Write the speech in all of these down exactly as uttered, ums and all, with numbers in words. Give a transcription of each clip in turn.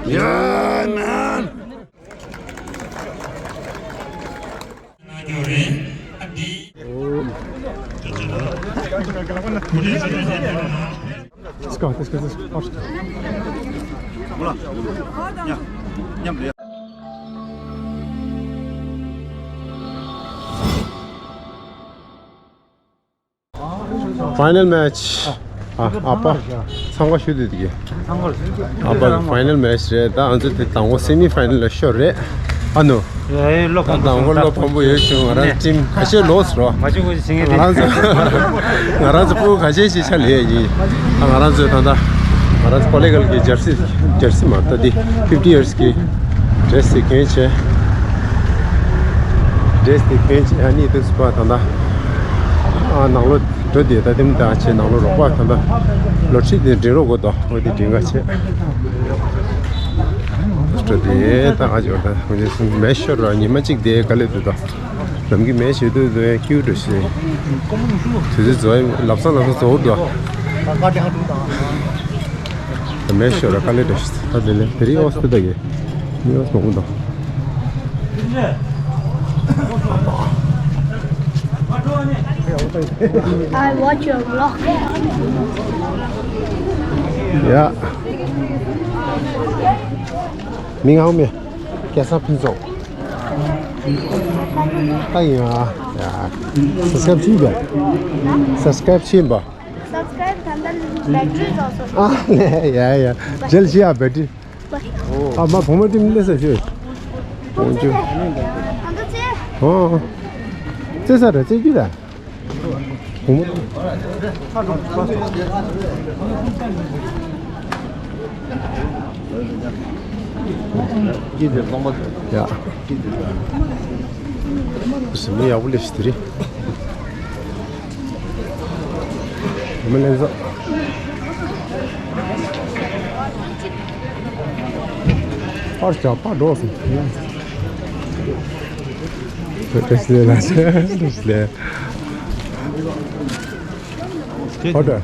Yeah, man. Let's go, let's go, let's go. Final match. ཨ་ཨ་ཕ་འཚམས་ཁ་ཞུ་དུས་དེ་གི་ཨ་ཕ་final match རེད། ད་ང་ཚོ་དེ་དང་པོ་semi final ལ་ཤོར་རེད། ཨ་ནུ། ད་དང་པོ་བློ་ཕམ་པོ་ཡོད་བྱུང་། ང་རང་team་ཁ་ཤས་loss རོ། ང་རང་ཚོ་ང་རང་ཚོ་ཕྲུ་གུ་ཁ་ཤས་ཤིག་ཆ་ལས་ཡིན། ད་ང་རང་ཚོས་ད་ལྟ་ང་རང་ཚོ་ཀོ་ལེ་གལ་གྱི་jersey jersey མ་ད་འདི་fifty years གི་dress ཞིག་གྱོན་བྱས། dress དེ་གྱོན་བྱས། ཨ་ནི་དུས་སུ་ཕར་ད་ལྟ་ཨ་ནང་ལོགས་འགྲོ་དེ་ད་དེ་མི་ད་བྱས་ནང་ལོགས་རོགས་པ་ད་ལྟ་lottery དེ་འདྲེན་རོགས་དགོས་དོ། འོ་དེ་འདྲེན་ག་བྱས། འགྲོ་དེ་ད་ཨ་ཅོ་ད་འོ་དེ་མེ་ཤོར་ར་ཉི་མ་གཅིག་དེ་ག་ལེ་དུ་དོ། ལམ་གྱི་མེ་ཞེ་དུས་དུ་ཡང་སྐྱིད་འགྲོ་ཞེས། དུས་ཚོད་རྫོགས་ཡིན། ལབ་སང་ལབ་སང་རྫོགས་འགྲོ། མེ་ཤོར་ར་དཀའ་ལས་འགྲོ་ཞེས། ད་དེ་ལས་དེ་རིང་ཨོ་སི་ཏི་ད་གི་མི་ཨོ་སི་མང་པོ་འདུག I watch your vlog. ཡ། མིང་ཧང་མེ། སྐལ་བཟང་ཕུན་ཚོགས། ད་ཡིན་ཨ། ཡ། subscribe བྱིན་པ། subscribe བྱིན་པ། subscribe ད་ལྟ་battery རྫོགས་སོང་། ཨ་ལེ་ཡ་ཡ། འཇལ་བྱེད་ཨ་battery། ཨ་མ་བུ་མོ་དེ་མི་སླེབས་ས་ཞུ། བུ་མོ་ཚེ། ཨ་མདོ་ཚེ། ཨོ། རྩེ་ས་རེད་རྩེ་རྒྱུ་ར། བུ་མོ། ཡ། ཟིན་མི་ཡག་པོ་ལས་ཤི་དེ་རེད། མི་ལེན་ས། ཕར་བྱ་ཕར་འགྲོ་སོང་། བཀྲ་ཤིས་བདེ་ལེགས། བཀྲ་ཤིས་བདེ་ལེགས། ཨོ་ད།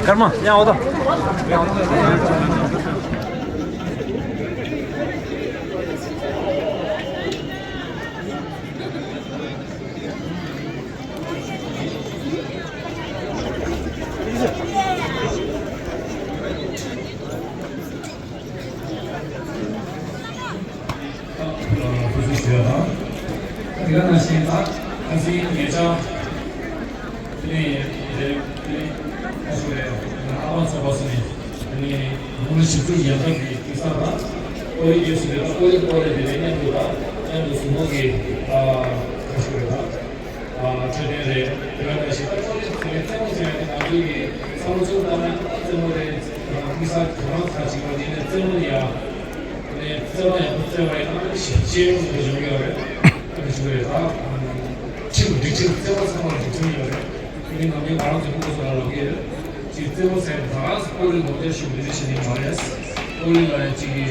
སྐར་མ་ཡང་འོ་ད། ཧྥུ་ཞི་ཞུ་ཡ་དང་། དེ་ག་ནང་བཞིན་ད་ཁ་སང་ཉེ་ཆར། དེ་ནས་དེ་ནས་ཨ་ཞུ་རེད། ཨ་མ་ཚོ་བ་སུ་ནས་དེ་ནས་ལུང་རིགས་ཞིབ་འཇུག་ཡན་ལག་གི་དུས་ས་དང་ཀོ་ལི་རྒྱལ་སྲིད་དང་ཀོ་ལི་ཀོ་ལི་དེ་ནས་མཉམ་དུ་དང་མཉམ་དུ་གཟུགས་པོ་གི་ཨ་ཞུ་རེད་དང་། འཕྲོད་བསྟེན་རེད། དེ་ག་ནང་བཞིན་ད་ཀོ་ལི་ཟེར་བའི་རྩེད་མོ་ཟེར་བའི་ང་ཚོའི་གི་བསམ་བློ་ཚུར་བཏང་ན་རྩེད་མོ་རེད། དམིགས་བསལ་དོ་སྣང་ཁ་ཅིག་ཡོད་དེ་ནས་རྩེད་མོ་ལ་ཡ་ནས་རྩེད་མོ་ཡག་པོ་རྩེ་བ་ཡིན་ན་ཤེས་ཡོན་དུ་ཡོང་གི་ཡོད་རེད། ཨ་ནི་ཞུ་རེད་ད། ཁྲིམས་སྒྲིག་ཁྲིམས་རྩེད་མོ་ཚང་མ་སྒྲིག་ཁྲིམས་ཡོད་རེད། དེ་ནི་ནམ་རྒྱུན་ང་རང་ཚོ་སྤུ་གུ་ཚོ་ལ་ལབ་ཀྱི་ཡོད། ཅིག་རྩེད་མོ་ཟེར་ད་ཀོ་ལི་ལོ་རྒྱུས་ཤིག་མི་འདྲ་ཞིག་ནི་མ་རེད། ཀོ་ལི་ལ་ཡ་ཅིག་གི་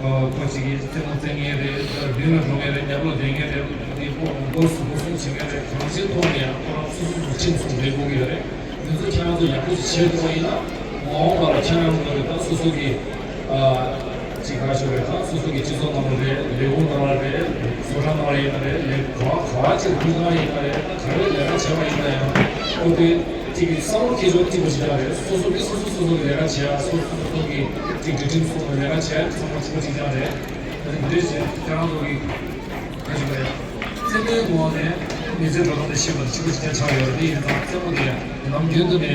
ཁོ་ཅིག་གིས་རྩེད་མོ་རྩེ་མཁན་རེད། མདུན་ལ་འགྲོ་མཁན་རེད། རྒྱབ་ལ་བསྡད་མཁན་རེད། འདི་ཁོ་སྒོ་སུ་སྒོ་སུ་བྱེད་མཁན་རེད། གང་ཅིའི་ཐོག་ནས་ཡང་ཁོ་རང་སོ་སོ་སོ་ཁྲིམས་སྲུང་བྱེད་དགོས་ཀྱི་ཡོད་རེད། འདི་ཚོ་ཁྱེད་རང་ཚོ་ཡག་པོ་ཞིག་བྱེད་ཐུབ་པ་ཡིན་ན་མ་འོངས་པ་ལ་ཁྱེད་རང་ཚོ་གི་ད་སོ་སོ་གི་ཨ་ཅིག་ག་ཞུ་རེད། ད་སོ་སོ་གི་སྤྱི་ཚོགས་ནང་ལ་རེད། ལས་ཁུངས་ནང་ལ་རེད། བཟོ་གྲྭ་ནང་ལ་ཡིན་ན་རེད། ལས་ག་བ་ག་བ་ཅིག་ཁུལ་ནང་ཡིན་ན་རེད། ད་ག་རེ་ལས་ཀ་བྱས་པ་ཡིན་ན་ཡང་ཁོ་དེ། གཅིག་གིས་བསམ་བློ་སྐྱེ་ཕྱོགས་གཅིག་པ་གཅིག་རྐྱང་རེད། སོ་སོ་གིས་སོ་སོ་སོ་སོ་གི་ལས་ཀ་བྱེད་ཡ། སོ་སོ་སོ་སོ་གི་གཅིག་སྒྲིག་ཁྲིམས་སྲུང་བའི་ལས་ཀ་བྱེད་ཡ་ཚང་མ་གཅིག་པ་གཅིག་རྐྱང་རེད། ད་ནི་འདི་འདྲས་བྱས་ཁྱེད་རང་ཚོ་གི་ག་ཞིག་རེད། རྩེད་མོའི་ངོ་བོ་ནས་མི་ཚེ་འགྲོ་སྟངས་དེ་ཤེས་པ་དང་གཅིག་པ་གཅིག་རྐྱང་ཆགས་ཡོད་རེད། དེ་ཡིན་ཙང་རྩེད་མོ་དེ་ནམ་རྒྱུན་དུ་ནས་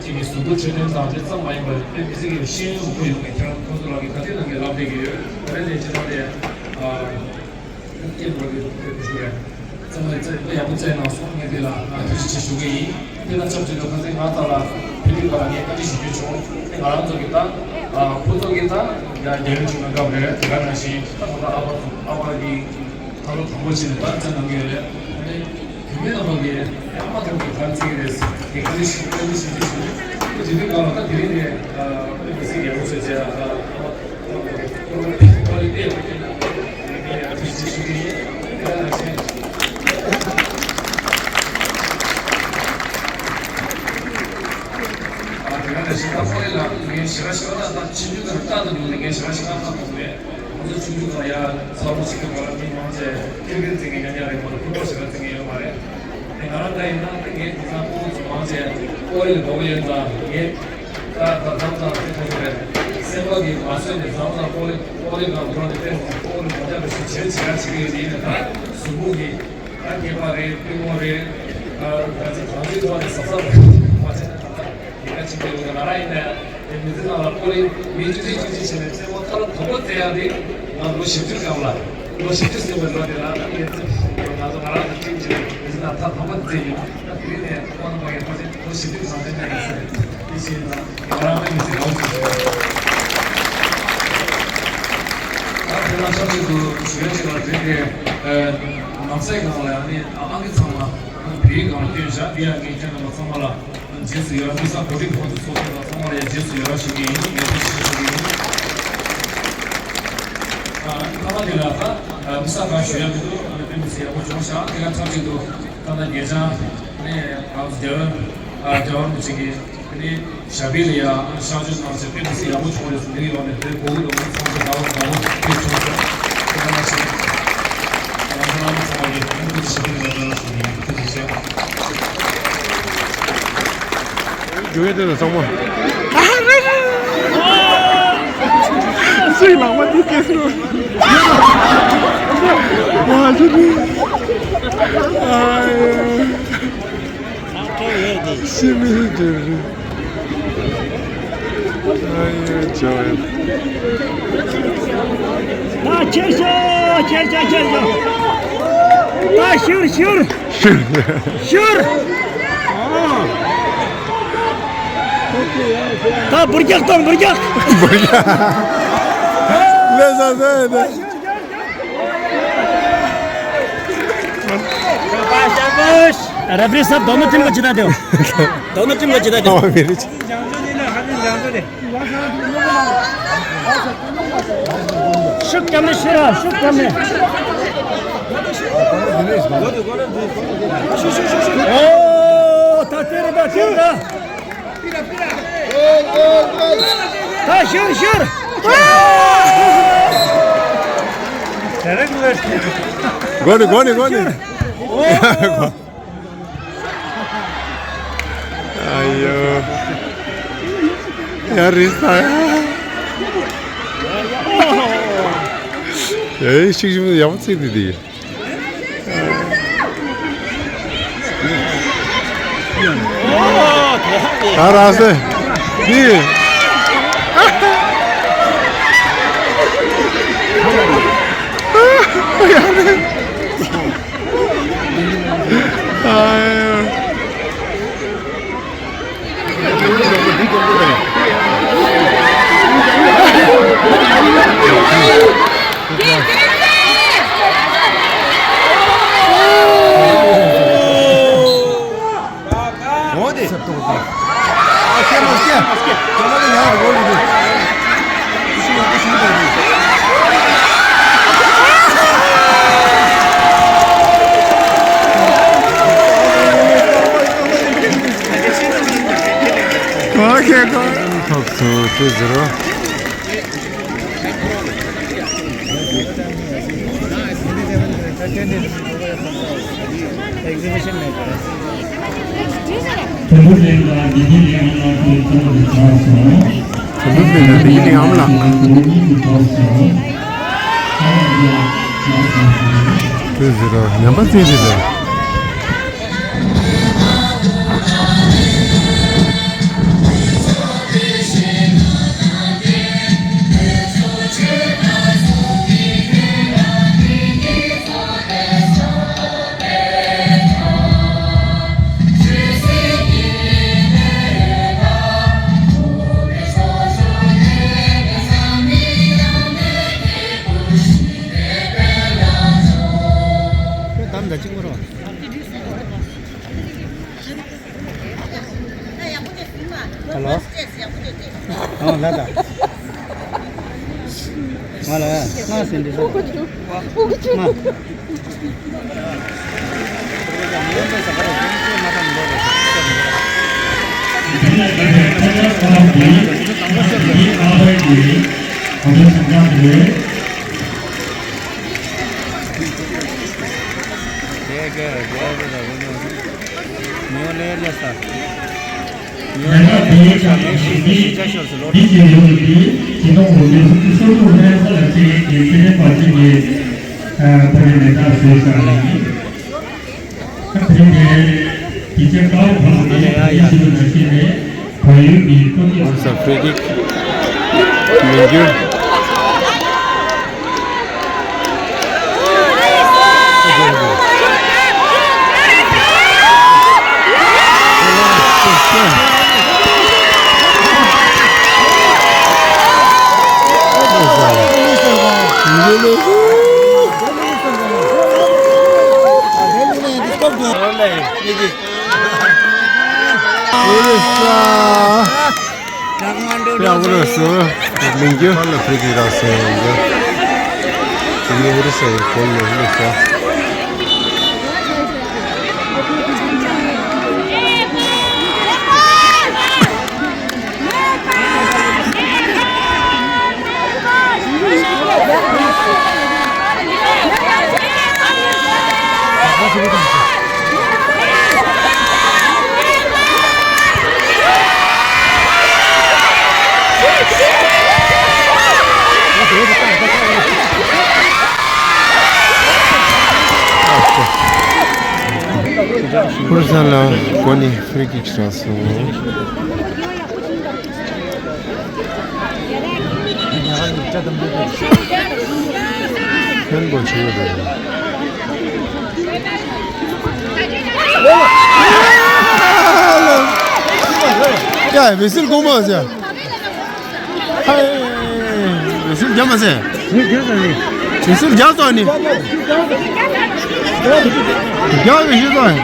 གཅིག་གིས་གཟུགས་པོ་འཕྲོད་བསྟེན་དང་དེ་ཙམ་མ་ཡིན་པར་དཔེ་མི་སྲིད་ཀྱི་ཤེས་ཡོན་མང་པོ་ཡོད་པའི་ཁྱེད་རང་ཁོང་ཚོ་ལ་གི་ག་དུས་ནང་གི་ལབ་བསྡད་ཀྱི་ཡོད། ད་རེས་ནས་ཇི་ལྟར་དེ། སྐྱེས་པ་གི་ཞུ་བས། རྩེད་མོ་རྩེ་དཔེ་ཡག་པོ་རྩེས་གནང་སོང་། ངས་འདི་ལ་ཐུགས་རྗེ་ཆེ་ཞུ་གི་ཡིན། དེ་དང་ཆབས་ཅིག་ཏུ་ཁ་སང་ང་རྩ་ལ་ཕེབས་པའི་སྐབས་ལ་ངས་བཀའ་འདྲི་ཞུ་རྒྱུ་བྱུང་། དེ་ང་རང་ཚོ་གི་ད་ཁོ་ཚོ་གི་ད་རྒྱལ་ཡོངས་ཆེན་མོའི་སྐབས་རེད། དེ་ག་ནང་བཞིན་ད་ཁོ་ད་ཨ་ཕ་ཨ་ཕ་གི་ཁ་ལོ་དང་པོ་བྱས་ནས་ད་རྩེད་གནང་གི་ཡོད་རེད། དེ་ནས་བུད་མེད་རྣམ་པ་གི་ཨ་མ་ཐོག་གི་གར་རྩེད་ཀྱི་རེད། དེ་ག་ནས་ཞུ་བཀའ་འདྲི་ཞུ་རྒྱུ་བྱུང་། དེ་དུས་སྐབས་ལ་ད་དེ་རིང་ནས་དཔེ་མི་སྲིད་ཡག་པོ་བྱས་བྱས་ཨ་ཕ། དེ་ང་རང་འདྲ་ཡིན་ན་དེ་ངའི་དེང་སང་ཕྲུ་གུ་ཚོ་མང་ཆེ་ཀོ་རི་ལ་འགྲོ་གི་ཡོད་ཙང་ངས་ད་ད་མཚམས་མཚམས་དེ་ཐོས་ཀྱི་རེད། སེམས་པ་གིས་མ་བཟོད་ནས་མཚམས་མཚམས་ཀོ་རི་ཀོ་རི་སྒང་འགྲོ་ནས་ཏོག་ཙམ་ཀོ་རི་མ་རྒྱག་པ་ཞིག་བྱེད་བྱེད་ཡ་བྱེད་ཀྱི་ཡོད། དེ་ཡིན་ན་ད་གཟུགས་པོ་གིས་ད་སྐེད་པ་རེད། པུས་མོ་རེད། ད་ད་ཅི་གང་ཅིའི་ཐོག་ནས་གཟབ་གཟབ་བྱས་ནས་ད་ལྟ་ལས་ཀ་བྱེད་ཀྱི་ཡོད། ང་རང་ཡིན་ན་ཡང་། དེ་མི་ཚེ་ནང་ལ་ཀོ་རི་མི་གཅིག་གཅིག་གཅིག་གཅིག་བྱས་ནས་རྩེད་མོ་ཐ་རུ་དང་པོ་རྩེ་ཡག་དེ་ང་ལོ་བཞི་བཅུ་སྒང་ལ། ལོ་བཞི་བཅུ་ཟིན་པའི་ལོ་དེ་ལ་ད་ངས་རྩེད་མོ་ང་ཚོ་ང་རང་དང་ཁྲིམས་བྱས་ནས་མི་ཚེ་ནང་ཐ་དང་པོ་རྩེ་ཡིན། ད་དེ་རིང་ནས་ཁོང་རྣམ་པ་ཡང་ཕལ་ཆེར་ལོ་བཞི་བཅུ་ནང་ཚུད་གནས་ཡིན་ཟེར། དེ་བཞིན་ད་ང་རང་ལ་མི་ཚེ་ཡག་པོ་བྱུང་། ད་དེ་ལ་ཆབས་ཅིག་ཏུ་ཞུ་ཡ་ཅིག་ལ་དེ་དེ་ནང་སའི་སྒང་ལ་ཡང་ནི་ཨང་ཀི་ཚང་མ་བོད་ཡིག་སྒང་ལ་བསྐྱོན་བཞག་དེ་ཡང་ངས་ཁྱེད་རྣམ་པ་ཚང་མ་ལ། རྗེས་སུ་ཡི་རང་། དམིགས་བསལ་གོ་སྒྲིག་ཁོང་དུ་ཚོགས་ཐུབ་པ་ཚང་མ་ལ་ཡང་རྗེས་སུ་ཡི་རང་ཞུ་གི་ཡིན། ངས་ཐུགས་རྗེ་ཆེ་ཞུ་གི་ཡིན། ཨ་མཐའ་མ་དེ་ལ་ད་དམིགས་བསལ་གང་ཞུ་ཡ་མི་འདུག་ཨ་ནི་དཔེ་མི་སྲིད་ཡག་པོ་བྱུང་ཤག་དེ་ག་ཚབ་ཅིག་ཏུ་ད་ལྟ་ཉེ་ཆར་ནས་ང་ཚོ་རྒྱལ་བ་ཨ་རྒྱལ་བ་རིན་པོ་ཆེ་གིས་དེ་ནས་ཞབས་པད་ལ་ཡ་གཤགས་བཅོས་གནང་བྱས་དཔེ་མི་སྲིད་ཡག་པོ་བྱུང་རེད་ཟེར་ནིའུ་ཡོག་ནས་དེ་གོ་གི་འདུག་ང་ཚོ་ཚང་མ་དགའ་བོ་དགའ་བོ་དཔེ་བྱུང་སོང་། དེ་ག་ནང་བཞིན་ང་ཚོ་བླ་མ་ཚང་མ་གིས་ཐུགས་རྗེ་ཆེ་ཞུ་གི་ཡོད་ལ་ཞུ་གི་ཡིན། ཐུགས་རྗེ་ཆེ། རྒྱུ་ཡོད་དེ་ཚང་མ། སུས་ལག་པ་འདི་སྐྱེས་སོང་། ཨ་ཡོ། ཤི་མི་འདུག་ཨ་ཡོ་ཇོ། ད་ཁྱེར་ཤོག་ཁྱེར་ཤོག་ཁྱེར་ཤོག་ད་ཤུར་ཤུར། ཤུར། ཤུར། ད་འབུར་རྒྱག་དང་འབུར་རྒྱག་འབུར་རྒྱག་ལས་ས་ས་ཡོད་ད། རེ་ཕི་རི་སར་དོ་ནོ་ཊིམ་ག་ཇི་ད་དེའོ། དོ་ནོ་ཊིམ་ག་ཇི་ད་དེའོ། ཨོ་མི་རི། ཤུགས་བརྒྱབ་ནས་ཤུགས་ར་ཤུགས་བརྒྱབ་ནས། ཨོ་ད་དེ་རེད་ད་དེ་རེད་ད། ད་ཤུར་ཤུར། གོ་ནི་གོ་ནི་གོ་ནི། ཨ་ཡོ། ཡ་རི་ས་ཡ། ཡ་ཤིག་ཤིག་ཡག་པོ་བརྩིས་འདུག་དེ། ད་ར་སེ། འདི། ཡ་རེད། ཨ། འོ་དེ། Okay, go. Top two, two zero. Exhibition maker. Two zero. ཉམས་པ་རྩེ་རེད་པས། ཧེ་ལོ། ཨོ་ལ་ད། ང་ལ་ང་སེ་འདི་ལ། ང་། ཉོ་ལེ་ལེ་ས། ཉོ་ལེ་ལེ་ས་མེ་ཤི་མེ་ཤི་ཅ་ཤོར་སི་ལོ། དེ་གའི་ཡོང་གི་དེ་དེ་དང་འོ་མེ་སི་སོ་སོ་ལྷན་ས་ལ་ཆེ་གི་དེ་ནས་པར་ཏི་གི་ཨ་ཕ་རི་ནས་ད་བཟོས་ས་རེད། ད་དེ་ནས་དེ་ཚེ་ཀའོ་ཕ་སི་ནས་ཡ་ཡ་ཤི་ལ་ཆེ་ནས་བལ་ཡུལ་གྱི་ཀོ་ཏི། Once a free kick. མི་འགྱུར། ཡག་པོ་རེད་སོ། མི་འགྱུར་ཧ་ལ་ཕྲུ་གུ་རག་སོང་ཡང་འགྱུར། དེ་ནས་ཧུར་སེ་གོན་ནས་སླེབས་སོང་། ཧུར་ས་ལ་གོ་ནི་ཕྲུ་གུ་ཆགས་སོང་། ཕན་པོ་ཆེ་ཡོད་རེད། ཡ་བེ་སིལ་གོང་མ་ཟེར། ཧའི། བེ་སིལ་རྒྱ་མ་ཟེར། བེ་སིལ་རྒྱ་སོ་ནི། རྒྱ་བེ་སིལ་སོ་ནི།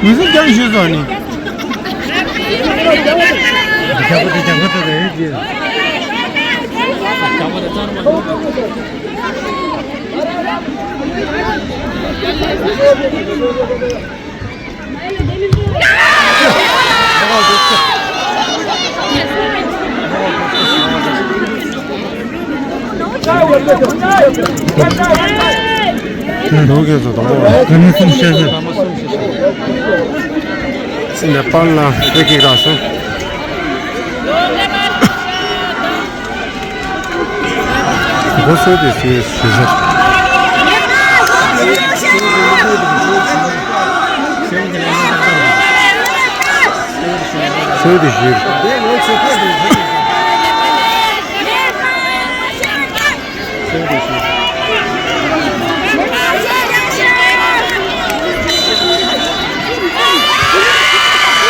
བེ་སིལ་རྒྱ་བེ་སིལ་སོ་ནི། ནོ་གེ་ཚོ་དང་པོ། ཀ་ནི་སུམ་ཤེས་ཟེར། ནེ་པཱལ་ལ་ཧྥེ་ཀི་རག་སོང་། སྒོ་སོ་དེ་སུའི་སུ་ཟེར། ཚོད་དེ་ཞུས། ཚོད་དེ་ཞུས།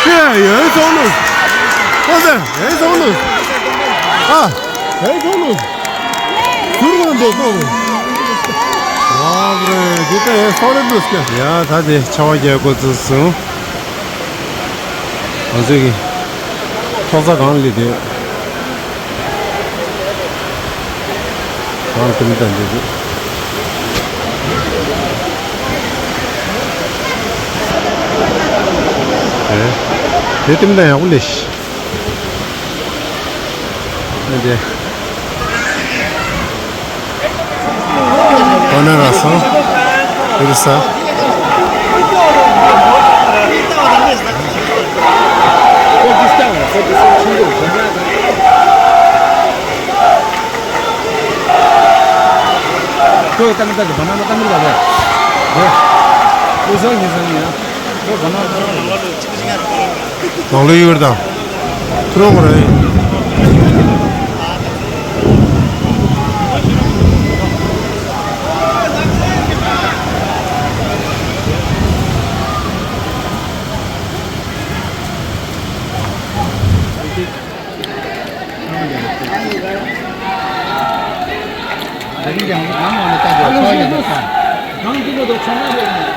ཡ་ཡ་ཚོགས་ལུགས། ཨོ་ཟེར་ཡ་ཚོགས་ལུགས། ཨ་ཡ་ཚོགས་ལུགས། ཟུར་ལ་འདོད་གཏོང་། ལབ་རེད་འདི་ལྟ་ཡ་སོ་རེ་འདུག་སྐད། ཡ་ད་དེ་ཆ་བ་རྒྱལ་འགོ་བཙུགས་སོང་། ང་ཚོས་ཀྱི་ཐོག་ས་གང་ལས་དེ་གང་ཀུན་ལྟ་འདི་རེད། དེ་ཀུན་ལྟ་ཡག་པོ་ལས་ཤི། འདི་ཨོ་ན་ར་སང་། ཨིར་ས། ནང་ལོ་ཡོད་དང་། ཁྲོ་གོ་རེད།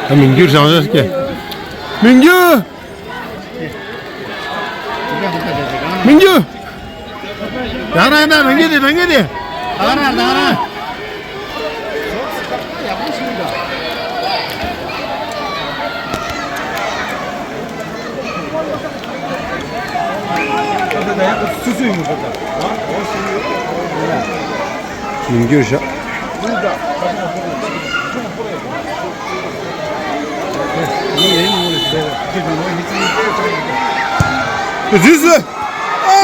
ད་མིང་འགྱུར་བྱང་ཤོག་སྐྱེ། མིང་འགྱུར། མིང་འགྱུར། རང་རང་ད་རང་གི་དེ་རང་གི་དེ། རང་རང་རང་རང་། མིང་འགྱུར་བྱ། འཇུས་སུ། ཨ་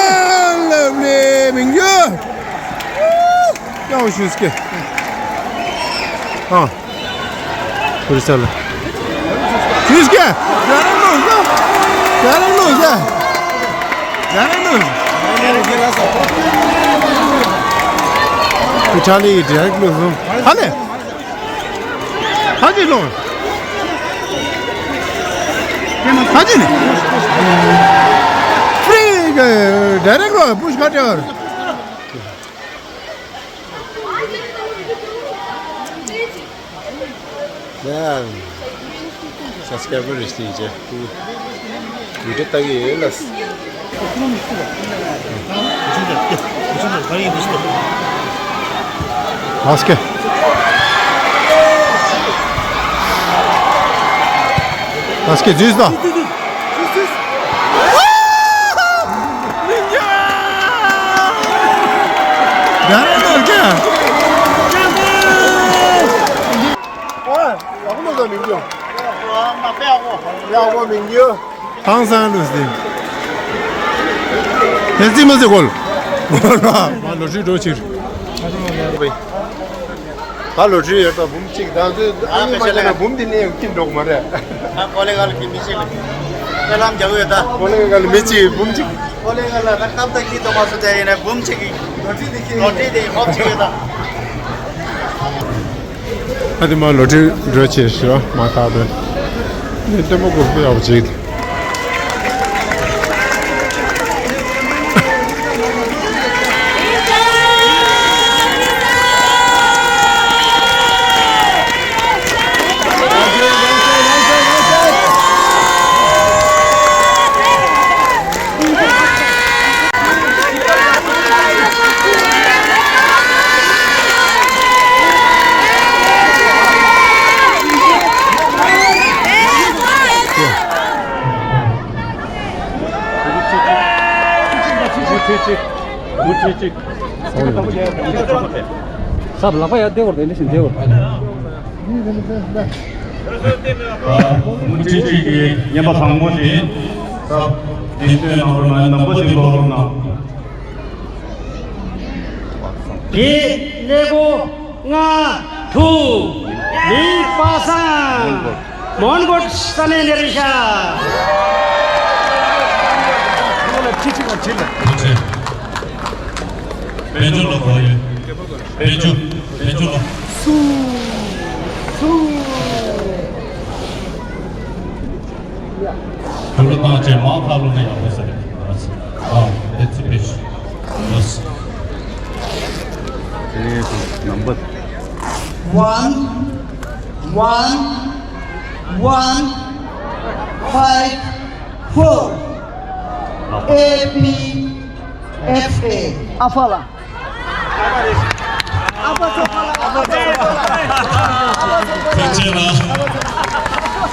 ལབ་ནས་མིང་འགྱུར། ཡང་ཞུས་ཀྱི། ཨ། ཁུར་ས་ལ། ཞུས་ཀྱི། རྒྱ་རམ་ལོ་ས། རྒྱ་རམ་ལོ་ས། རྒྱ་རམ་ལོ་ས། ཁུ་ཆ་ལི་ཡི་ཌི་རེག་ལོ་སོང་། ཧ་ལས། ཧ་ཅི་ལོ། ཧ་ཅི་ནི། ཕྲི་གི་ཌི་རེག་ལོ་པུཤ་ཁ་ཏེ་བར། ཡ། ས་སྐྱ་པོ་རེ་སྟིང་ཅེ། བི་ཌི་ཡོ་ལྟ་གི་ཡོད་ལ། ཨ་སྐྱ། ཨ་སྐྱ་ཇུས་ད། ཨ། ཡག་པོ་མི་འདུག་མིང་རྒྱུ། ཡག་པོ་མིང་རྒྱུ། ཧང་སང་ལུས་ཏེ། ཧེ་ཙི་མ་ཟེ་གོལ། མ་ལོ་ཁྲི་འགྲོ་ཕྱིར། ད་ལོ་ཁྲི་ཡོད་པ་འབུམ་གཅིག་ད་ཚོད་ཨ་མི་མ་བྱས་ན་འབུམ་དེ་ནས་ཡང་ཁྱིམ་འགྲོ་གི་མ་རེད། ཨ་ཀོ་ལེ་ག་ལ་ཀི་མི་གཅིག་ལ། ཨེ་ལམ་རྒྱག་གི་ཡོད་ད། ཀོ་ལེ་ག་ལ་མི་གཅིག་འབུམ་གཅིག་ཀོ་ལེ་ག་ལ་ད་སྐབས་ད་ཁྱི་དོ་མ་སུ་ཚ་ཡིན་ན་འབུམ་གཅིག་གི། ལོ་ཁྲི་དེ་ཧོབ་གཅིག་ཡོད་ད། ཨ་དེ་མ་ལོ་ཁྲི་འགྲོ་ཆེ་ཤོས་མ་ཐག་ཏུ། ནི་ལྟད་མོ་གོ་བདེ་ཡག་པོ་བྱེད། ས་ལག་པ་ཡར་བསྟན་བར་དེ་འདྲ་ཞིག་བསྟན་བར། མུ་ཁྲི་གཅིག་གིས་བརྙན་པར་བཟང་པོ་ཞིག་ས་འདི་སྟོན་གནང་རོགས་གནང་། ནམ་པ་ཞིག་འགྲོ་རོགས་གནང་། དེ་ཀླད་ཀོར་ལྔ་དྲུག་མིང་པ་སངས་མོན་གྷོ་ས་གནས་ནས་རེད་ཤག་དཔལ་འབྱོར་ལ་གོ་ཡོད། དཔལ་འབྱོར། དཔལ་འབྱོར་ལ། སུ། སུ། ཐུགས་ལོ་བཏང་བྱས་མར་ཁ་ལོ་ན་ཡག་པོ་ཟེར། ཨ། ཨེ་ཙི་པེ་ཤི། ལོས། དེ་ནས་ནམ་བར། One, one, one, five, four. A P F A. ཨ་ཕ་ལ། ཨ་ཕ་ཚོ་ཕ་ལ། ཨ་ཕ་ཚོ་ཕ་ལ། ཐུགས་རྗེ་ཆེ་ལ།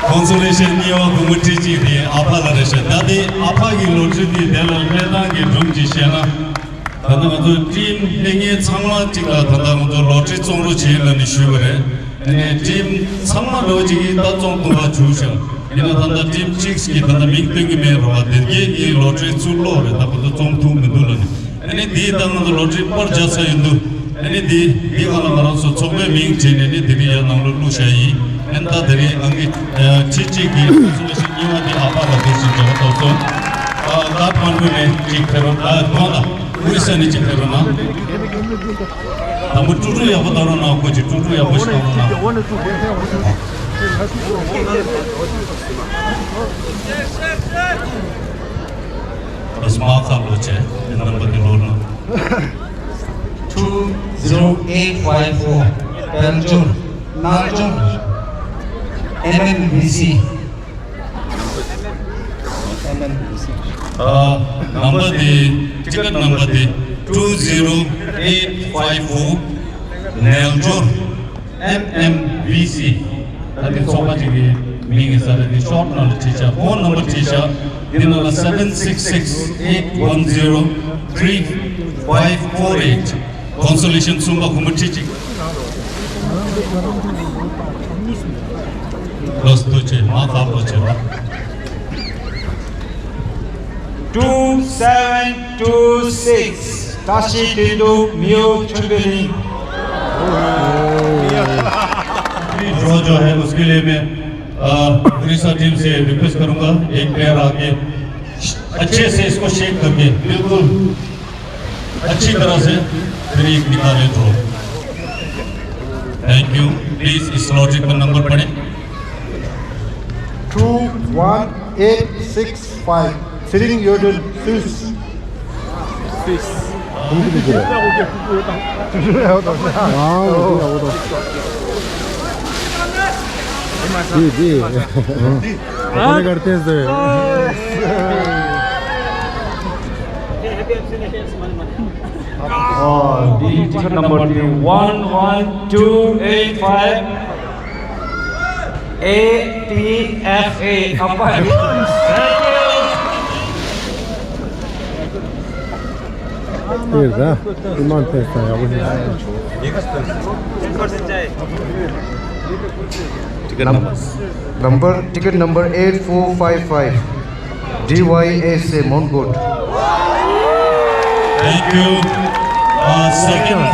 ཁོང་ཚོ་ལས་བྱེད་གཉིས་པ་བུ་མོ་ཁྲི་གཅིག་དེ་ཨ་ཕ་ལ་རེད་ཤག་ད་དེ་ཨ་ཕ་གི་ལོ་ཊ་རི་དེ་དེ་ལ་སླེབས་སྟངས་ཀྱི་སྒྲུང་ཅིག་བཤད་ན། ད་ལྟ་ང་ཚོ་ཊིམ་སླེབས་མཁན་ཚང་མ་གཅིག་ལ་ད་ལྟ་ང་ཚོ་ལོ་ཊ་རི་བཙོང་རོགས་བྱེད་ལབ་ནས་ཞུས་པ་རེད། ཨ་ནི་ཊིམ་ཚང་མ་འགྲོ་གཅིག་གིས་ད་བཙོང་ཐུབ་པ་བྱུང་ཤག་ཡིན་ན་ད་ལྟ་ཊིམ་གཅིག་གིས་ད་ལྟ་མིང་སྟོན་གྱི་མེད་རོགས། དེ་གས་ཀྱི་ལོ་ཊ་རི་ཚུར་སློག་རེད། ད་ཁོ་ཚོ་བཙོང་ཐུབ་མི་འདུག་ལབ་ནས། ཨ་ནི་འདིའི་ད་ང་ཚོ་ལོ་ཊ་རི་པར་རྒྱག་ས་ཡིན་འདུག་ཨ་ནི་འདི་འདི་སྒང་ལ་ང་རང་ཚོ་ཚོགས་པའི་མིང་བྲིས་ནས་ནི་དེ་རིང་ཡར་ནང་ལོགས་བླུགས་བཞག་ཡིན། ཨ་ནི་ད་དེ་རིང་ཨང་ཀི་ཁྲི་གཅིག་གི་ཚོགས་པ་ཞིག་གཉིས་པ་འདི་ཨ་ཕ་ལ་དེ་བཞིན་བྱ་བ་ཐོབ་སོང་། ཨ་ཀ་ཐ་མན་གྲུ་ནས་གཅིག་ཕེབས་རོགས། ཨ་གང་ལ། ཨོ་རི་ས་ནས་གཅིག་ཕེབས་རོགས་གནང་། དང་པོ་ཀྲུག་ཀྲུག་ཡག་པོ་བཏང་རོགས་གནང་། ཁོ་ཅིག་ཀྲུག་ཀྲུག་ཡག་པོ་ཞིག་བཏང་རོགས་གནང་། ཨ་སྨ་ཁ་ལོ་ཆེ་ནམ་བར་གི་ལོ་ན། Two zero eight five four. དཔལ་འབྱོར། རྣལ་འབྱོར། N M B C. ཨ་ནམ་བར་དེ། ཊི་ཀེ་ཊི་ནམ་བར་དེ་two zero eight five four། རྣལ་འབྱོར། N M B C། ད་དེ་ཚོགས་པ་ཅིག་གི་མིང་ཡིན་ས་རེད། དེ་ཤོཊ་ནང་ལ་བྲིས་བཞག་ཕོན་ནམ་བར་བྲིས་བཞག་དེ་ནང་ལ་seven six six eight one zero three five four eight། ཀོན་སོ་ལེ་ཤན་གསུམ་པ་གུང་པ་ཁྲི་གཅིག་ལོས་ཐུགས་རྗེ་ཆེ། མ་ཁག་པོ་བྱེད་པ། Two seven two six. བཀྲ་ཤིས་དོན་གྲུབ། མིའུ་ཆོས་འཕེལ་གླིང་། जो जो है उसके लिए मैं, अ, उड़ीसा टीम से रिक्वेस्ट करूंगा, एक पैर आके अच्छे से इसको शेक करके, बिल्कुल अच्छी तरह से फिर एक निकाले तो। Thank you। प्लीज इस लॉटरी का नंबर पढ़ें। Two one eight six five। Sitting Yodel, Swiss। Swiss। जी, जी। अपने करते हैं sir. Oh, the ticket number one one two eight five, A P F A. དེར་ད་ཨི་མང་ཐེ་སང་ཡག་པོ་ཞིག Ticket number, ticket number eight four five five, D Y S A Mongkot. Thank you. Uh, second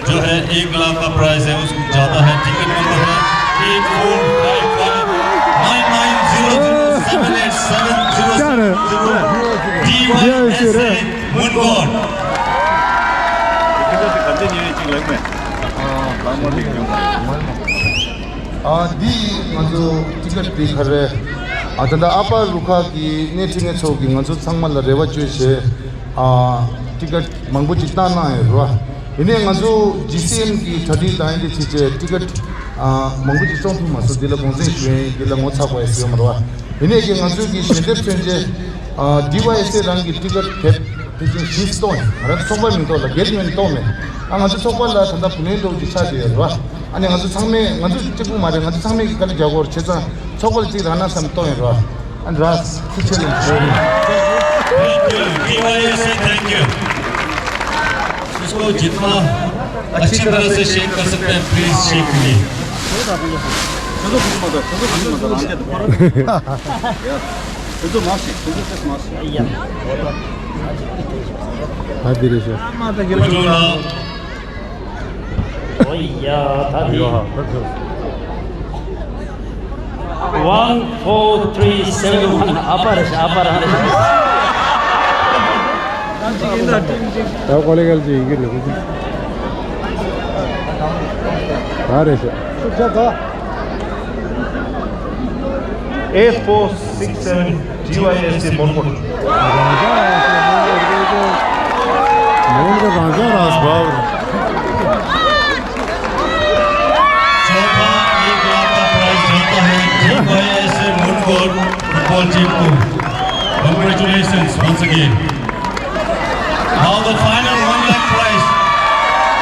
जो है एक लाख का प्राइस है, उसको जाता है। Ticket number है eight four five five nine nine zero zero seven eight seven zero seven zero, D Y S A Mongkot. ཨ་འདི་ང་ཚོ་ཊི་ཀེ་ཊི་འདི་ག་རེ། ཨ་ད་ལྟ་ཨ་ཕ་རུ་ཁག་གི་སྣེ་ཁྲིད་སྣེ་ཚོགས་ཀྱིས་ང་ཚོ་ཚང་མ་ལ་རེ་བ་བཅོལ་བྱས། ཨ་ཊི་ཀེ་ཊི་མང་པོ་ཅིག་བཏང་གནང་ཡོད་རེད་བ། ཡིན་ནའི་ང་ཚོ་ཇི་སི་ཨེམ་གི་གྲ་སྒྲིག་དང་ཡིན་དེ་བྱས་བྱས་ཊི་ཀེ་ཊི་ཨ་མང་པོ་ཅིག་བཙོང་ཐུབ་མ་སོང་། འདི་ལ་དགོངས་སེལ་ཞུ་ཡིན། འདི་ལ་ངོ་ཚ་དགོས་ཡ་ཡོད་མ་རེད་བ། ཡིན་ནའི་ཀྱི་ང་ཚོ་གི་ཞལ་འདེབས་མཚོན་ཆ་ཨ་ཌི་ཝའི་ཨེས་ཨེ་རང་གི་ཊི་ཀེ་ཊི་དེབ་དེ་བཞིན་བཞི་གཏོང་ཡིན། ང་རང་ཚོ་ཚོགས་པའི་མིང་ཐོག་ལ་སྒེར་གྱི་ངོས་ནས་གཏོང་མེད། ཨ་ང་ཚོ་ཚོགས་པ་ལ་ད་ལྟ་བུ་ལོན་འདྲ་བོ་ཅིག་ཆགས་བསྡད་ཡོད་རེད་བ། ཨ་ནི་ང་ཚོ་ཚང་མས་ང་ཚོ་གཅིག་པུ་མ་རེད། ང་ཚོ་ཚང་མས་ཀྱི་དཀའ་ལས་རྒྱག་དགོས་རེད། བྱས་ཙང་ཚོགས་པ་ལ་གཅིག་རག་ན་བསམ་གཏོང་ཡོད་རེད་བ། ཨ་ནི་རག་ཐུགས་རྗེ་ཆེ། Thank you, D Y S A, thank you. इसको जितना अच्छी तरह से शेक कर सकते हैं, प्लीज शेक कीजिए। ད་འདི་རེད་ཤག་ཨོ་ཡ། ད་འདི། One four three seven one. ཨ་ཕ་རེད་ཤག་ཨ་ཕ་རང་རེད་ཤག་ད་ཀོ་ལེ་གལ་གྱི་ཡི་གེ་ལེགས་པོ་ཅིག་ད་རེད་ཤག A four six seven D Y S A Monkot. Mohan को राजा राजभाव। चौथा एक लाख का प्राइज जाता है D Y S A Monkot football team को। Congratulations once again. Now the final one lakh prize.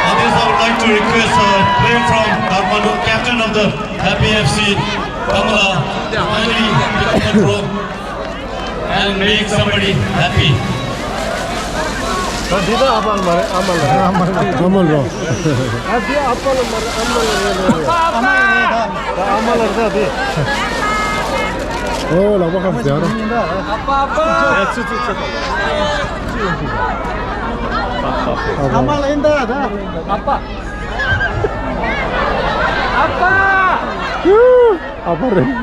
For this, I would like to request a player from Kathmandu, captain of the Happy F C, Kamala, to kindly pick up the trophy and make somebody happy. ད་འདི་ད་ཨ་པ་ལ་མ་རེད། ཨ་མ་ལ་རེད། ཨ་མ་ལ་རོ། ཨ་འདི་ཨ་པ་ལ་མ་རེད། ཨ་མ་ལ་རེད། ཨ་མ་ལ་རེད། ད་ཨ་མ་ལ་རེད་ད་འདི། ཨོ་ལག་པ་ཁ་ཟེར་རོ། ཨ་པ་ཨ་པ། ཨ་ཚུ་ཚུ་ཚུ། ཨ་མ་ལ་ཡིན་ད་ད། ཨ་པ། ཨ་པ། ཨ་པ་རེད།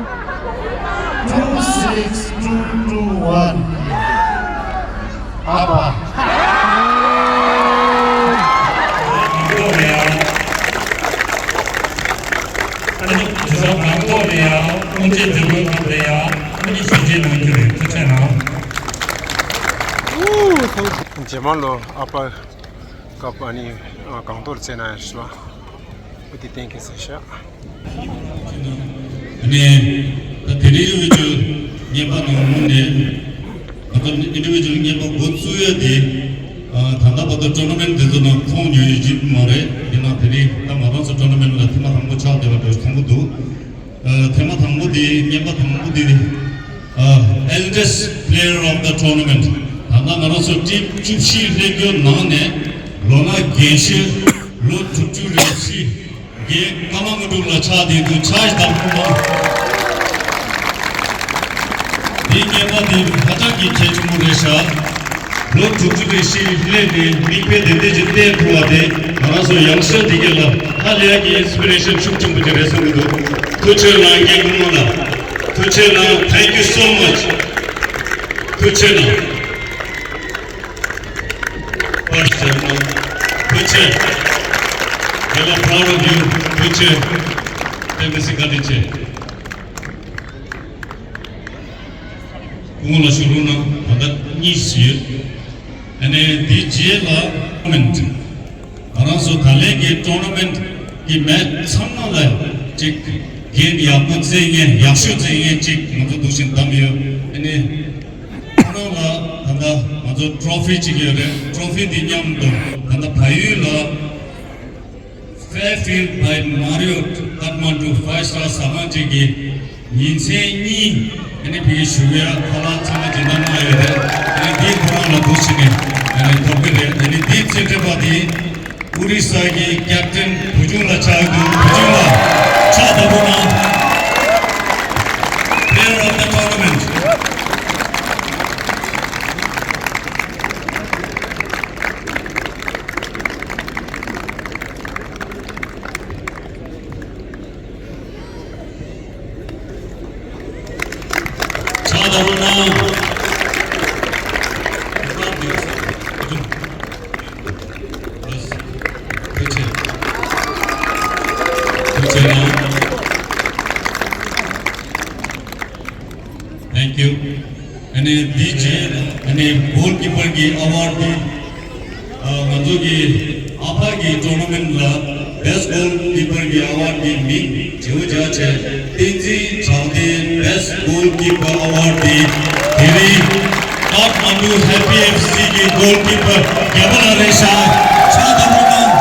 Two six two two one. ཨ་པ། ཨ་ནི་དེ་ཚོ་ང་ཐོག་ནས་ཡང་སྔོན་ཆད་འཛིན་གྲྭ་ནང་ནས་ཡང་ཨ་ནི་ཞལ་འཛིན་གནང་རྒྱུ་རེད། ཐུགས་རྗེ་གནང་། རྗེས་མ་ལོ་ཨ་པ་སྐབས་ཨ་ནི་གང་ཐོག་རྩེད་ན་ཡང་ཞུ་བ་བུ་དེ་གཏན་འཁེལ་ཟེར་ཤག་ཨ་ནི་ད་དེ་རིང་ཡོད་རྒྱུ་ཉེས་པ་ནང་ལོགས་ནས། ང་ཚོ་ཨིན་ཌི་བི་ཇུ་ཨལ་རྙེད་པ་འགོ་བཙུགས་ཡ་དེ། ཨ། ད་ལྟ་བར་དུ་ཊོར་ན་མེན་ཊི་དེ་ཚོ་ནང་མཐོང་མྱོང་ཡོད་ཀྱི་མ་རེད། ཡིན་ནའང་དེ་རིང་ད་ང་རང་ཚོ་ཊོར་ན་མེན་ཊི་ལ་ཐེངས་མ་དང་པོ་ཆགས་བསྡད་པ་འདྲ་བོ་མཐོང་གི་འདུག་ཨ། ཐེངས་མ་དང་པོ་དེ་རྙེད་པ་དང་པོ་དེ། ཨ། Eldest Player of the Tournament། ད་ལྟ་ང་རང་ཚོ་ཊིམ་བཅུ་བཞི་སླེབས་རྒྱུ་ནང་ནས་ལོ་ན་རྒན་ཤོས་ལོ་དྲུག་ཅུ་རེ་བཞི། རྒན་ཀརྨ་དངོས་གྲུབ་ལགས་ཕྱག་དེ་དུ་ཕྱག་བཞི་བརྡབ་གནང་། འདིའི་རྙེད་པ་འདི་ཧ་ཅང་གི་གལ་ཆེན་པོ་རེད་ཤག་ལོ་དྲུག་ཅུ་རེ་བཞི་སླེབས་ནས་མིག་དཔེ་དེ་འདྲ་ཅིག་བསྟན་ཐུབ་པ་དེ་ང་རང་ཚོ་ཡང་ཤོས་འདི་ག་ལ་ཧ་ལས་ཀྱི་ཨིན་སི་པི་རེ་ཤན་ཤུགས་ཆེན་པོ་ཅིག་རེད་བསམ་གྱི་འདུག་ཐུགས་རྗེ་གནང་རྒན་ཀརྨ་ལགས། ཐུགས་རྗེ་གནང་། Thank you so much. ཐུགས་རྗེ་གནང་། First chairman, ཐུགས་རྗེ་ཆེ། We are proud of you. ཐུགས་རྗེ་ཆེ། བསྟན་པའི་སྲིད་བཀའ་དྲིན་ཆེ། སྐུ་ངོ་ལ་ཞུ་རོགས་གནང་། ད་ལྟ་གཉིས་ཡོད། ཨ་ནི་འདི་རྗེས་ལ་ཊོར་ན་མེན་ཊི། ང་རང་ཚོ་ད་ལན་གྱི་ཊོར་ན་མེན་ཊི་གི་མེ་ཆི་ཚང་མ་ལ་ཅིག་འགན་ཡག་པོ་རྩེ་མཁན། ཡག་ཤོས་རྩེ་མཁན་ཅིག་ང་ཚོ་འདུག་བཞིན་བདམས་ཡོད། ཨ་ནི། ཁོ་རང་ལ་ད་ལྟ་ང་ཚོ་ཊོ་ཕི་གཅིག་ཡོད་རེད། ཊོ་ཕི་འདི་མཉམ་དུ་ད་ལྟ་བལ་ཡུལ་ལ་Fairfield by Marriott Kathmandu five star ཟ་ཁང་གཅིག་གི་ཉིན་མཚན་གཉིས་ཨ་ནི་ཕ་གི་བཞུགས་ཡ་ཁ་ལག་ཚང་མ་སྦྱིན་བདག་གནང་ཡོད་རེད། ཨ་ནི་འདི་ཁོ་རང་ལ་འདུག་བྱས་ནས་ཨ་ནི་ཐོབ་ཀྱི་རེད། ཨ་ནི་འདི་རྩེད་འགྲན་པ་འདི། ཨོ་རི་ས་གི་ཀེབ་ཊན་བུ་ཆུང་ལ་ཆགས་འདུག་བུ་ཆུང་ལ་ཕྱག་བརྡབ་རོགས་གནང་། Player of the tournament. ཕྱག་བརྡབ་རོགས་གནང་། ཐུགས་རྗེ་ཆེ། ཐུགས་རྗེ་གནང་། Thank you. ཨ་ནི་འདི་རྗེས་ཨ་ནི་གོལ་ཀི་པར་གྱི་ཨ་ཝར་ཌི་འདི། ཨ། ང་ཚོ་གི་ཨ་ཕ་གི་ཊོར་ན་མེན་ཊི་ལ་Best Goalkeeper གི་ཨ་ཝར་ཌི་འདི་མིང་བརྗེ་པོ་རྒྱག་བྱས། བསྟན་འཛིན་དྲང་བདེན་Best Goalkeeper ཨ་ཝར་ཌི་འདི་དེ་རིང་ཀ་ཐ་མན་ཌུ་ཧེ་པི་ཨེཕ་སི་གི་གོལ་ཀི་པར་རྒྱལ་པོ་ལགས་རེད་ཤག་ཕྱག་བརྡབ་རོགས་གནང་།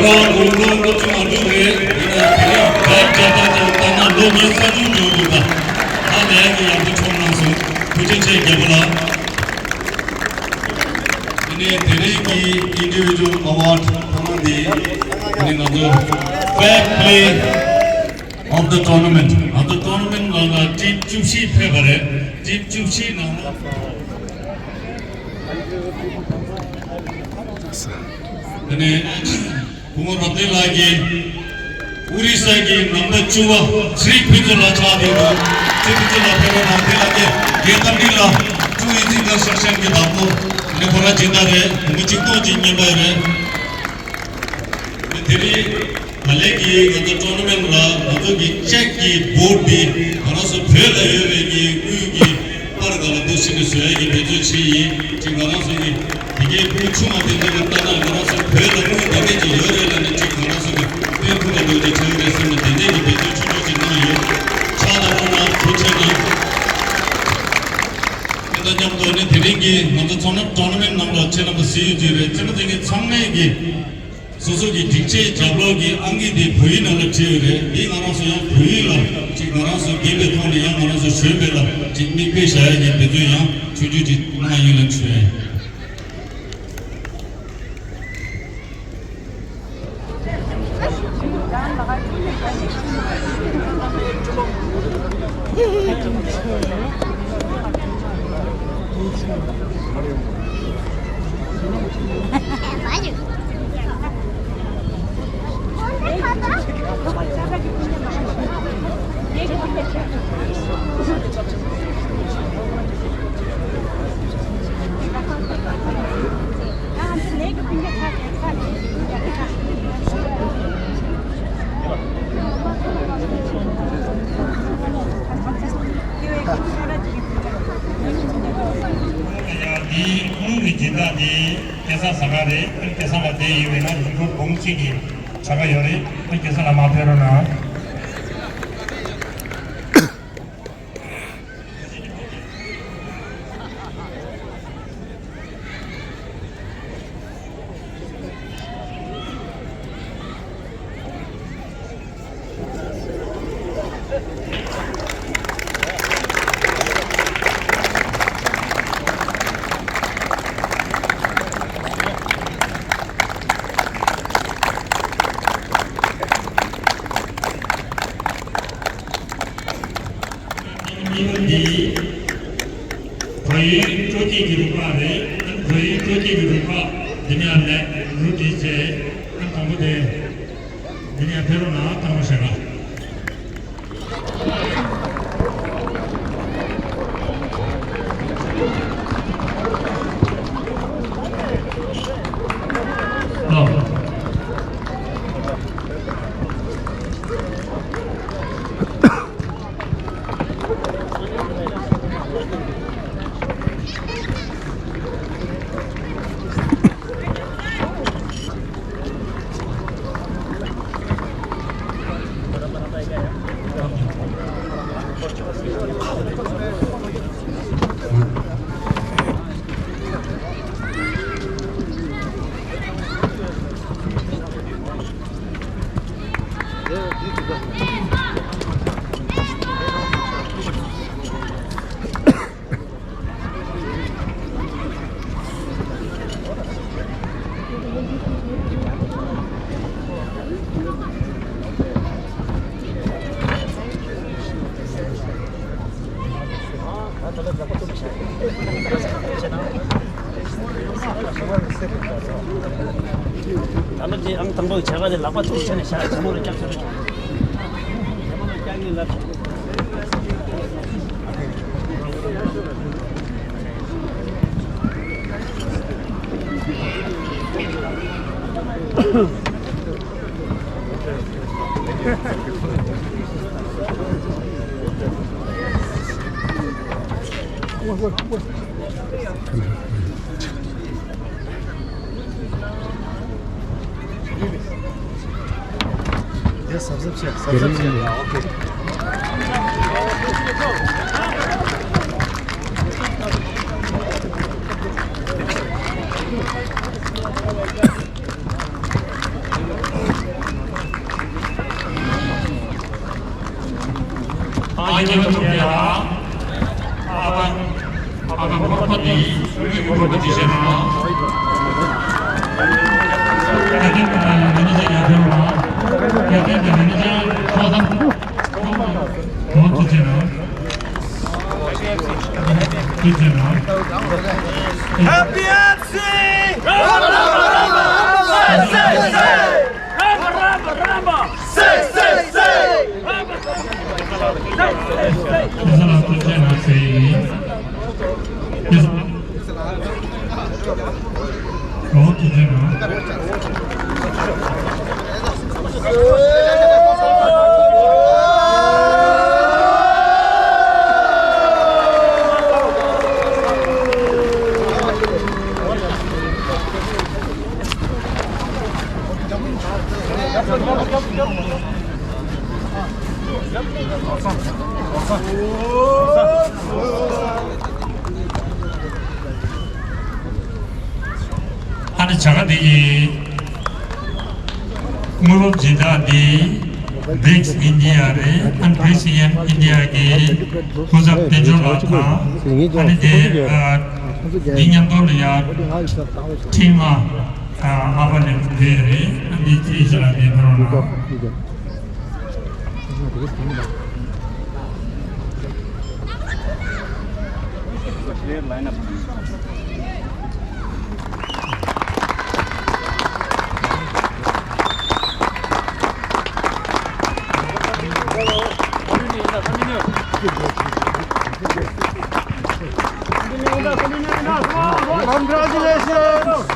ཁོ་རང་དགུང་ལོ་ལོ་ཆུང་མ་འདུག་རེད། ཡིན་ནའང་དེ་རིང་བརྒྱ་ཆ་བརྒྱ་ལྟར་ལྟ་ན་ལོ་ཉི་ཤུ་རྩ་གཅིག་འགྲོ་འདུག་ད་ཧ་ལས་ཀྱི་ཡག་པོ་མཆོང་གནང་སོང་། ཐུགས་རྗེ་ཆེ་རྒྱལ་པོ་ལགས། དེ་ནས་དེ་རིང་གི་ཨིན་ཌི་བི་ཇུ་ཨལ་ཨ་ཝར་ཌི་ཐེངས་འདི་དེ་ནས་ང་ཚོ་Fair Play of the tournament. ང་ཚོ་ཊོར་ན་མེན་ཊི་ནང་ལ་ཊིམ་བཅུ་བཞི་ཕེབས་པ་རེད། ཊིམ་བཅུ་བཞི་ནང་ལ་དེ་ནས་བུ་མོ་རབ་བརྟན་ལགས་ཀྱིས་ཨོ་རི་ས་གི་ནམ་བར་བཅུ་པ་ཚེ་རིང་ཕུན་ཚོགས་ལ་ཆགས་བསྡད་འདུག་ཚེ་རིང་ཕུན་ཚོགས་ལགས་ཕེབས་རོགས་གནང་། དེ་ལ་ཀྱེ་རྒན་རྟ་མགྲིན་ལགས་ཀྲུའུ་ཨིན་ཇི་ཀོན་སི་ཊྲག་ཤན་གྱི་བདག་པོ། དེ་ནས་ཁོ་རང་སྦྱིན་བདག་རེད། བུ་མོ་གཅིག་སྟོང་གཅིག་རྔན་པ་རེད། དེ་རིང་ད་ལན་གྱི་ང་ཚོ་ཊོར་ན་མེན་ཊི་ལ་ང་ཚོ་གི་ཅེག་གི་བྷོར་ཌི་འདི་ང་རང་ཚོ་བོད་ལ་ཡོད་པའི་གི་དབུས་ཀྱི་པར་ག་ལ་འདུག་ཕྱིན་ནས་བཟོ་ཡ་གི་འབད་བརྩོན་བྱས་ཡིན། ཅིག་ང་རང་ཚོ་གི་དེ་གའི་ཕྲུ་གུ་ཆུང་བ་དེ་ཚོ་ལ་ལྟ་ན་ང་རང་ཚོ་བོད་ལ་དངུལ་དེ་འདྲས་ཅིག་ཡོད་རེད་ལབ་ནས་ཅིག་ང་རང་ཚོ་གི་སྟོན་ཐུབ་པ་འདྲ་ཅིག་ཆགས་ཀྱི་རེད་བསམ་ནས་དེ་འདྲས་ཀྱི་འབད་བརྩོན་ཆུང་ཆུང་ཅིག་གནང་ཡོད། ཕྱག་དང་སྨོན་ལམ་ཐུགས་རྗེ་གནང་། དེ་དང་མཉམ་དུ་ནི་དེ་རིང་གི་ང་ཚོ་ཚོགས་ན་ཊོར་ན་མེན་ཊི་ནང་ལ་ཁྱེད་རྣམ་པ་གཟིགས་ཡོད་ཀྱི་རེད། ཁྱེད་རྣམ་པ་ཚོ་གི་ཚང་མས་ཀྱི་སོ་སོ་གི་སྒྲིག་ཆས་རྒྱབ་ལོགས་ཀྱི་ཨང་ཀི་དེ་བོད་ཡིག་ནང་ལ་བྲིས་ཡོད་རེད། འདི་ང་རང་ཚོ་ཡང་བོད་ཡིག་ལ་ཅིག་ང་རང་ཚོ་རྒན་པའི་ཐོག་ནས་ཡང་ང་རང་ཚོ་གཞོན་པའི་ལ་ཅིག་མིག་དཔེ་བཞག་ཡ་གི་འབད་བརྩོན་ཡང་ཆུང་ཆུང་ཅིག་གནང་ཡིན་ལ་བྱོས། འདིའི་དངུལ་གྱི་སྦྱིན་བདག་དེ་སྐལ་བཟང་ཟ་ཁང་རེད། སྐལ་བཟང་ལགས་བསྡད་ཡོད་པས་ན་ལུང་ཁུག་གོང་གཅིག་གི་བྱ་དགའ་ཡོད་རེད། སྐལ་བཟང་ལགས་མར་ཕེབས་རོགས་གནང་། འདི་བལ་ཡུལ་སྤྲོ་སྐྱིད་ཀྱི་རུ་ཁག་རེད། བལ་ཡུལ་སྤྲོ་སྐྱིད་ཀྱི་རུ་ཁག་འདི་ནས་ལས་རུ་བྲིས་བྱས། དང་པོ་དེ་འདི་ནས་ཕེབས་རོགས་གནང་། དང་པོ་ཞལ་ཁ། ད་ལོ་དེ་ཨང་དང་པོ་གི་བྱ་དགའ་དེ་ལག་པ་ཐུག་བྱས་ནས་བཞག་ཇེ་མང་ལ་བཀྱག་ཤོག་ཇེ་མང་ལ་བཀྱག་ནས་ལབ། Yes, subscribe, subscribe. Okay. ཐུགས་རྗེ་གནང་། ཐུགས་རྗེ་གནང་། Happy F C! Say, say, say! Say, say, say! ཁྱེད་ཚོ་ལ་ཐུགས་རྗེ་གནང་ཞུ་ཡི་ཡིན། ཁྱེད་ཚོ། ཨོ་ཐུགས་རྗེ་གནང་། ཨ་ནི་བྱ་དགའ་འདི་ཡི་དངུལ་འབབ་སྦྱིན་བདག་འདི་བྷི་རིགས་ཨིན་ཌི་ཡ་རེད། ཨ་ནི་བྷི་རིགས་ཨིན་ཌི་ཡ་གི་སྐུ་ཚབ་དཔལ་འབྱོར་ལགས་དང་། ཨ་ནི་དེ་འདི་མཉམ་དུ་ལ་ཡ་ཁྲི་ལྔ་ཨ་ཕ་ལས་བསྡད་རེད། ཨ་ནི་ཁྲི་ཞིག་ལ་བསྡད་ཕེབས་རོགས་གནང་། Congratulations!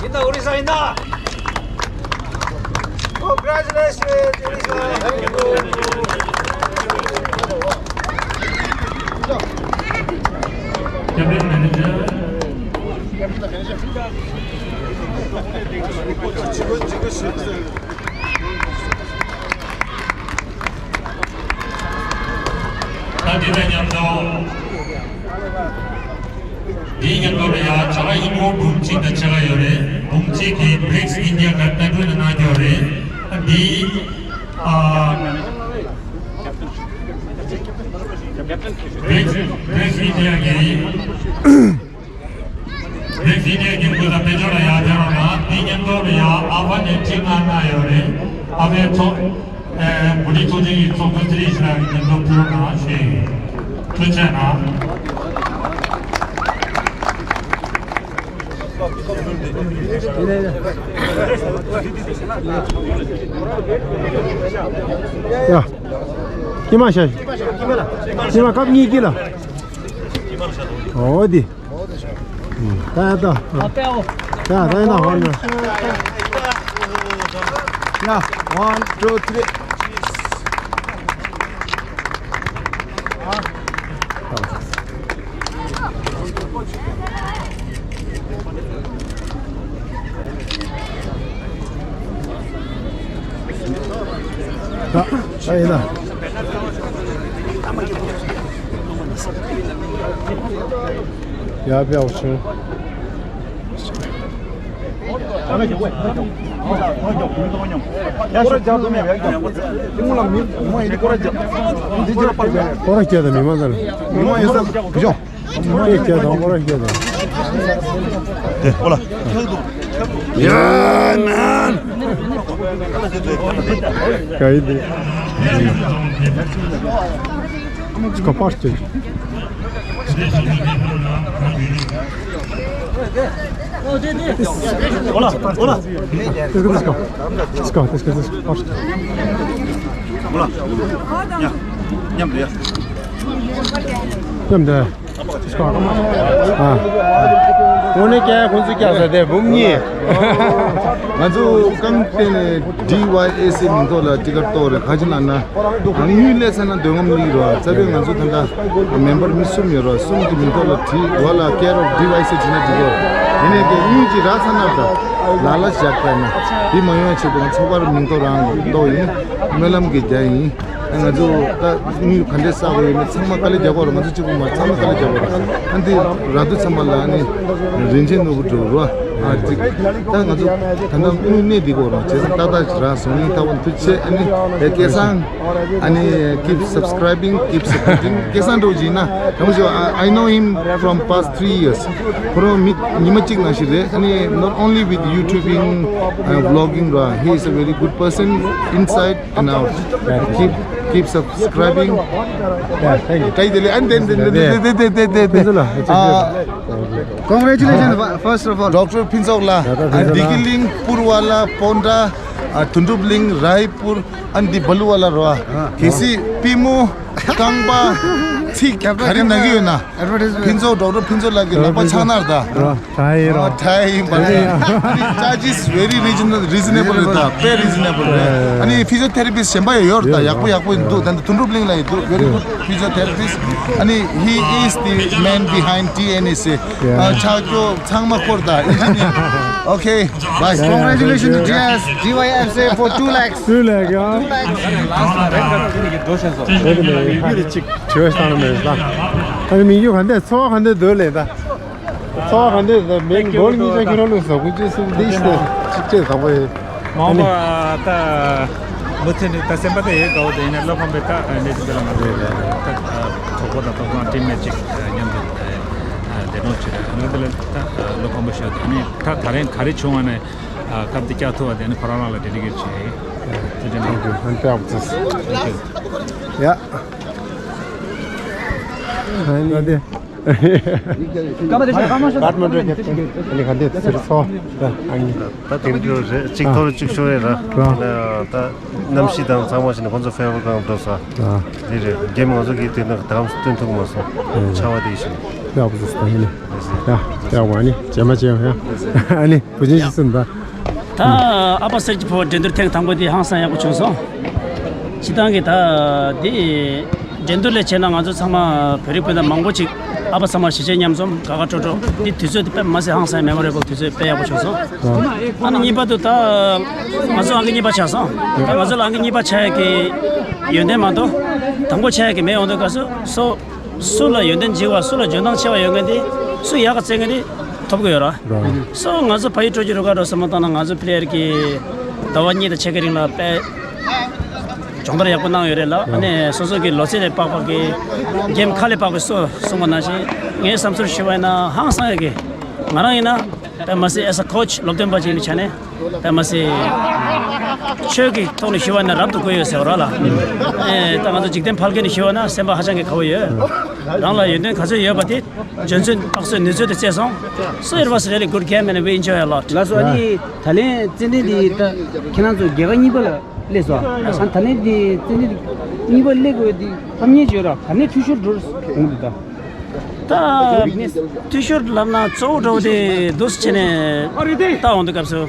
ཡིན་ད། ཨོ་རི་ས་ཡིན་ད། Congratulations, Orissa. Thank you. Cabinet manager. ད་འདི་དང་མཉམ་དུ། འདིའི་མཉམ་དུ་ལ་ཡང་བྱ་དགའ་ཨིན་བོ་འབུམ་གཅིག་དང་ཕྱེད་ཀ་ཡོད་རེད། འབུམ་གཅིག་དེ་བྷི་རིགས་ཨིན་ཌི་ཡ་ལ་གནང་སྤྲོད་གནང་རྒྱུ་རེད། འདི་ཨ་བྷི་རིགས་བྷི་རིགས་ཨིན་ཌི་ཡ་གི་བྷི་རིགས་ཨིན་ཌི་ཡ་གི་སྐུ་ཚབ་དཔལ་འབྱོར་ལ་ཡང་ཕེབས་རོགས་གནང་། འདིའི་མཉམ་དུ་ལ་ཡང་ཨ་ཕ་ནས་ཁྲི་ལྔ་གནང་ཡོད་རེད། ཨ་ཕའི་ཚོགས། ཨེ། མུ་ཏིག་ཚོགས་ཆེན་གྱི་ཚོགས་གཙོ་ཚེ་རིང་ཞིག་ལ་ཉིན་ཐོ་ཕུལ་རོགས་གནང་ཞུ་ཡི་ཡོད། ཐུགས་རྗེ་གནང་། ཡ། ཀྱེ་མ་ཤ། ཀྱེ་མ་ཀབ་གཉིས་ཀྱི་ལ། འོ་དེ། ད་ད། ད་ད་ཡིན་ན་ཧོར་ནས། ཡ། One, two, three. ད་ད་ཡིན་ན། ཡ་ཕྱི་ཕྱོགས། སྐོར་ར་རྒྱག་དང་མི་མང་ཚང་ལ། མི་མང་ཡོད་ས་བུ་ཆུང་། དེ་སྐྱེ་དང་ཁོ་ར་སྐྱེ་དང་། དེ་ཨོ་ལ། ཡ་ནན། ག་ཡི་དེ། ཅི་ག་པར་སྐྱེ། ཨོ་ལ་ཨོ་ལ། དེ་སྐ་དེ་སྐ་དེ་སྐ་དེ་སྐ་པར་སྐྱེ། ཨོ་ལ། ཉམས་ལ་ཡ། ཉམས་ལ་ཡ། དངོས་གནས་ཀྱང་ཁོང་ཚོས་ཀྱང་ཟ་དེ་འབུམ་གཉིས། ང་ཚོ་རྐང་སྟེང་ནས་ཌི་ཝའི་ཨེ་སི་མིང་ཐོག་ལ་ཊི་ཀེཊ་གཏོང་རེད། ཁ་ཅིག་ལབ་ན་དངུལ་སླེབས་ཚར་ན་འདོད་རྔམ་གླིང་རོ། རྩ་བའི་ང་ཚོ་ད་ལྟ་མེམ་བར་མི་གསུམ་ཡོད་རོ། གསུམ་གྱི་མིང་ཐོག་ལ་བྲིས་ཝ་ལ་ཀེར་ཨོཕ་ཌི་ཝའི་ཨེ་སི་བྲིས་ན་འགྲིག་གོ། ཡིན་ནའི་ཀྱང་དངུལ་ཅིག་རག་ཚར་ན་ད་ལ་ལ་བཞག་པ་ན་འདི་མ་ཡོང་ཡ་ཆེད་དུ་ང་ཚོགས་པར་མིང་ཐོག་རང་གཏོང་ཡིན། སྨོན་ལམ་གྱི་རྒྱ་ཡིན། ང་ཚོ་ད་དངུལ་ག་འདྲས་བསགས་དགོས་ཡོད་མེད་ཚང་མ་དཀའ་ལས་རྒྱག་དགོས་རེད། ང་ཚོ་གཅིག་པུ་མ་རེད། ཚང་མ་དཀའ་ལས་རྒྱག་དགོས་རེད། ཨ་འདི་ར་དུ་ཚང་མ་ལ་ཨ་ནི་རིན་ཆེན་ནོར་བུ་འགྲོ་རོགས་ཨ་ཅིག་ད་ང་ཚོ་ད་ལྟ་དངུལ་གནས་འདི་དགོས་རེད། བྱས་ཙང་ཏག་ཏག་ཅིག་རག་སོང་ནི་ད་བ་ཐུགས་ཆེ། ཨ་ནི་ཡ་སྐལ་བཟང་ཨ་ནི་keep subscribing, keep supporting. སྐལ་བཟང་འགྲོ་བཞིན་ན་དང་ཞོ། I know him from past three years. ཁོ་རང་མི་ཉི་མ་གཅིག་ནང་བཞིན་རེད། ཨ་ནི་not only with YouTubing and vlogging ར། He is a very good person inside and out. Keep keep subscribing. Yeah, thank you. ད་ཡི་དེ་ལས་ཨན་དེ་དེ་དེ་དེ་དེ་དེ་དེ། ཕུན་ཚོགས་ལགས། Congratulations, first of all. ཌོག་ཊར་ཕུན་ཚོགས་ལགས། ཌོག་ཊར་ཕུན་ཚོགས་ལགས། བདེ་སྐྱིད་གླིང་པུར་ཝ་ལ་པོན་ཏྲ། དོན་གྲུབ་གླིང་རའི་པུར། ཨན་དི་བ་ལུ་ཝ་ལ་རོ། གལ་སྲིད་པུས་མོ་རྐང་པ་ཚིགས་ག་རེ་ན་གི་ཡོད་ན། ཕུན་ཚོགས། ཌོག་ཊར་ཕུན་ཚོགས་ལགས་ཀྱི་ལག་པ་འཆང་ན་ར་ད། ད་ཡིན་རོ། ཨ་ད་ཡིན་པ་རེད། ཨ་ནི་charge is very reasonable, reasonable རེད་ད། དཔེ་reasonable རེད། ཨ་ནི་physiotherapist གཞན་པ་ཡང་ཡོད་རེད་ད། ཡག་པོ་ཡག་པོ་འདུག་ད་ནི་དོན་གྲུབ་གླིང་ལ་ཡི་འདུག very good physiotherapist. ཨ་ནི་he is the man behind T N S A. ཨ་ཆག་སྐྱོ་ཚང་མ་སྐོར་ད་engineer. Okay, bye. Congratulations to D S, D Y F C for two lakhs. Two lakh, yeah. དྲི་བ་བཏང་ནི་མེད་ལ། ཨ་ནི་མི་རྒྱུ་ག་འདྲས་འཚོ་བ་ག་འདྲས་འདུག་ལས་ད། འཚོ་བ་ག་འདྲས་འདུག་མི་མགོ་གཉིས་ཆ་ཁྱོད་རང་ལུས་ཟ་གུ་ཅི་སུ་འདི་ཤི་ཏེ་ཅི་ཅི་དང་པོ་ཡིན། མ་འོངས་པ་ད་མུ་མཐུད་ནས་ད་སེམས་པ་ད་ཡོད་དགའ་བོ་དེ་ཡིན་ན་བློ་ཕམ་པའི་ད་གནས་ཚུལ་འདི་ལ་ང་ཚོ་ད་གྲོགས་པོ་དང་ཐོག་མར་team mate་ཅིག་མཉམ་དུ་བསྡད་གྲོངས་བྱས། ཨ་ནི་འདི་ལ་ད་བློ་ཕམ་པོ་ཞིག་ཡོད། ཨ་ནི་ད་ད་རིང་ག་རེ་བྱུང་བ་ནས་སྐབས་དེ་བསྐྱལ་ཐུབ་པ་དེ་ནི་ཁོ་རང་རང་ལ་dedicate་བྱས་ཡིན། ཐུགས་རྗེ་གནང་། Thank you. ཨ་ནི་དཔེ་ཡག་པོ་བྱས། ཡ། ཨ་ནི་ད་དེ། ཀ་མ་དེ་ཀ་མ་ཤོད། ཀ་ཐ་མན་ཌུ་ཁྱེད་ཚོ་ཨ་ནི་ག་འདྲས་ཚེ་རིང་ཚོ་ཨ་ནི། ད་དེང་དུས་རེད། གཅིག་ཐོར་གཅིག་ཤོར་རེད་ར། ད་གནམ་གཤིས་དང་ཚང་མ་བྱས་ནས་ཁོང་ཚོ་favorable་གང་འགྲོ་ས་རེད་རེད། གེམ་ང་ཚོ་གིས་དེ་ནི་ད་གམ་སྟོན་ཐུབ་མ་སོང་། ཆར་པ་དེ་བཞིན། ཡག་པོ་བཟོས་སོང་ཨ་ནི། ཡ་ཡག་པོ་ཨ་ནི་རྗེས་མ་མཇལ་ཡོང་ཡ། ཨ་ནི་བུ་ཆེན་ཞིག་སེམས་ད། ད་ཨ་ཕ་གསེར་གྱི་ཕོ་བ་འགྲན་བསྡུར་ཐེངས་དང་པོ་དེ་ཧང་སང་ཡག་པོ་བྱུང་སོང་། སྤྱིར་བཏང་གི་ད་འདི་འགྲན་བསྡུར་ལས་བྱས་ན་ང་ཚོ་ཚང་མ་བོད་རིགས་སྤུན་ཟླ་མང་པོ་ཅིག་ཨ་ཕ་ཚང་མ་གཞིས་བྱེས་མཉམ་འཛོམས་དགའ་དགའ་སྤྲོ་སྤྲོ། འདི་དུས་ཚོད་དེ་དཔེ་མ་སྲིད་ཧང་སང་memorable་དུས་ཚོད་དཔེ་ཡག་པོ་བྱུང་སོང་། ཨ་ནི་གཉིས་པ་དུ་ད་ང་ཚོ་ཨང་ཀི་གཉིས་པ་ཆགས་སོང་། ད་ང་ཚོ་ལ་ཨང་ཀི་གཉིས་པ་ཆགས་ཡག་གི་ཡོན་ཏན་མ་གཏོགས་དང་པོ་ཆགས་ཡག་གི་མེད། འོང་དུས་སྐབས་སུ་སོ། སུ་ལ་ཡོན་ཏན་ལྗིད་པ་སུ་ལ་འཇོན་ཐང་ཆེ་བ་ཡོད་མཁན་དེ་སུ་ཡག་ག་རྩེད་མཁན་དེ་ཐོབ་གི་ཡོད་ར། ར། སོ་ང་ཚོ་ཕ་ཡུལ་སྤྲོ་སྐྱིད་རུ་ཁག་འགྲོ་བསམ་བློ་བཏང་ན་ང་ཚོ་པི་ལེ་ཡར་གི་ཟླ་བ་གཉིས་དང་ཕྱེད་ཀའི་རིང་ལ་དཔེ་སྦྱོང་བརྡར་ཡག་པོ་གནང་ཡོད་རེད་ལ། ཨ་ནི་སོ་སོ་གི་ལོ་ཚད་ལས་དཔག་པ་གི་གེམ་ཁ་ལས་དཔག་པའི་སོ་གསུངས་པ་ནང་བཞིན་ངའི་བསམ་ཚུལ་ཞུ་བ་ཡིན་ན་ཧང་སང་ཡག་གི་ང་རང་ཡིན་ན། དཔེ་མ་སྲིད་as a coach་སློབ་སྟོན་པ་ཅིག་ཡིན་པའི་ཆ་ནས་དཔེ་མ་སྲིད་ཆོས་ཀྱི་ཐོག་ནས་ཞུ་བ་ན་རབ་ཏུ་བཀོད་ཡོད་ཟེར་བ་ར་ལ། ཨེ་ད་ང་ཚོ་འཇིག་རྟེན་ཕལ་སྐད་ནས་ཞུ་བ་ན་སེམས་པ་ཧ་ཅང་གི་དགའ་བོ་ཡོད། རང་ལ་ཡོན་ཏན་ག་ཚོད་ཡོད་པ་དེ་འཇོན་ཚོད་དཔག་ཚོད་ནུས་ཚོད་དེ་རྩེས་སོང་། So it was really good game and we enjoy a lot. ལགས་སོ། ཨ་ནི་ད་ལན་རྩེད་འགྲན་འདི་ད་ཁྱེད་རང་ཚོ་རྒྱལ་ཁབ་གཉིས་པ་ལ་སླེབས་སོང་། ཨ་ད་ལན་འདི་རྩེད་འགྲན་གཉིས་པ་སླེབས་དགོས་འདི་ཐབས་མཁས་བྱོས་ར། ག་ནས་འཐུས་ཤོར་འགྲོ་འོང་འདུག་ད། ད་འཐུས་ཤོར་ལབ་ན་གཙོ་བོ་འདྲ་བོ་དེ་འདུག་སེ་བྱས་ནས་ལྟ་འོང་དུས་སྐབས་སུ།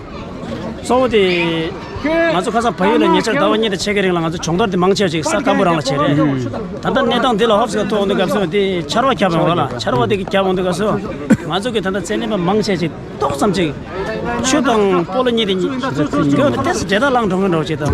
གཙོ་བོ་དེ་ང་ཚོ་ཁ་སང་ཕ་ཡུལ་ལ་ཉེ་ཆར་ཟླ་བ་གཉིས་དང་ཕྱེད་ཀའི་རིང་ལ་ང་ཚོ་སྦྱོང་བརྡར་དེ་མང་ཆེ་བ་ཅིག་ས་སྐམ་པོ་རང་ལ་བྱས་རེད། ད་ལྟ་གནས་སྟངས་འདི་ལ་ཧོབ་སེ་ཐུག་འོང་དུས་སྐབས་སུ་དེ་ཆར་པ་བརྒྱབ་ཡོང་ར་ལ། ཆར་པ་དེ་གི་བརྒྱབ་འོང་དུས་སྐབས་སུ་ང་ཚོ་གི་ད་ལྟ་རྩེད་ལེན་པ་མང་ཆེ་ཅིག་ཏོག་ཙམ་ཅིག་ཆུ་དང་སྤོ་ལོ་གཉིས་དེ་གཉིས་སྐྱོ་ནས་ཏོག་ཙམ་འདྲེ་ཐག་ལངས་འགྲོ་མཁན་འདྲ་བོ་ཅིག་དང་།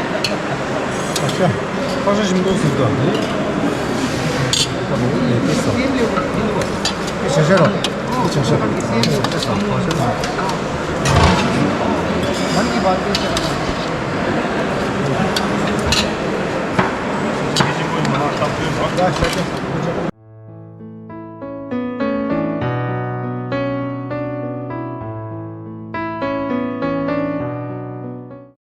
अच्छा। पाँच सौ सिम दो सिम दो। ये चेक करो। ये चेक करो। मन की बात। ད་ཤ་ཆ།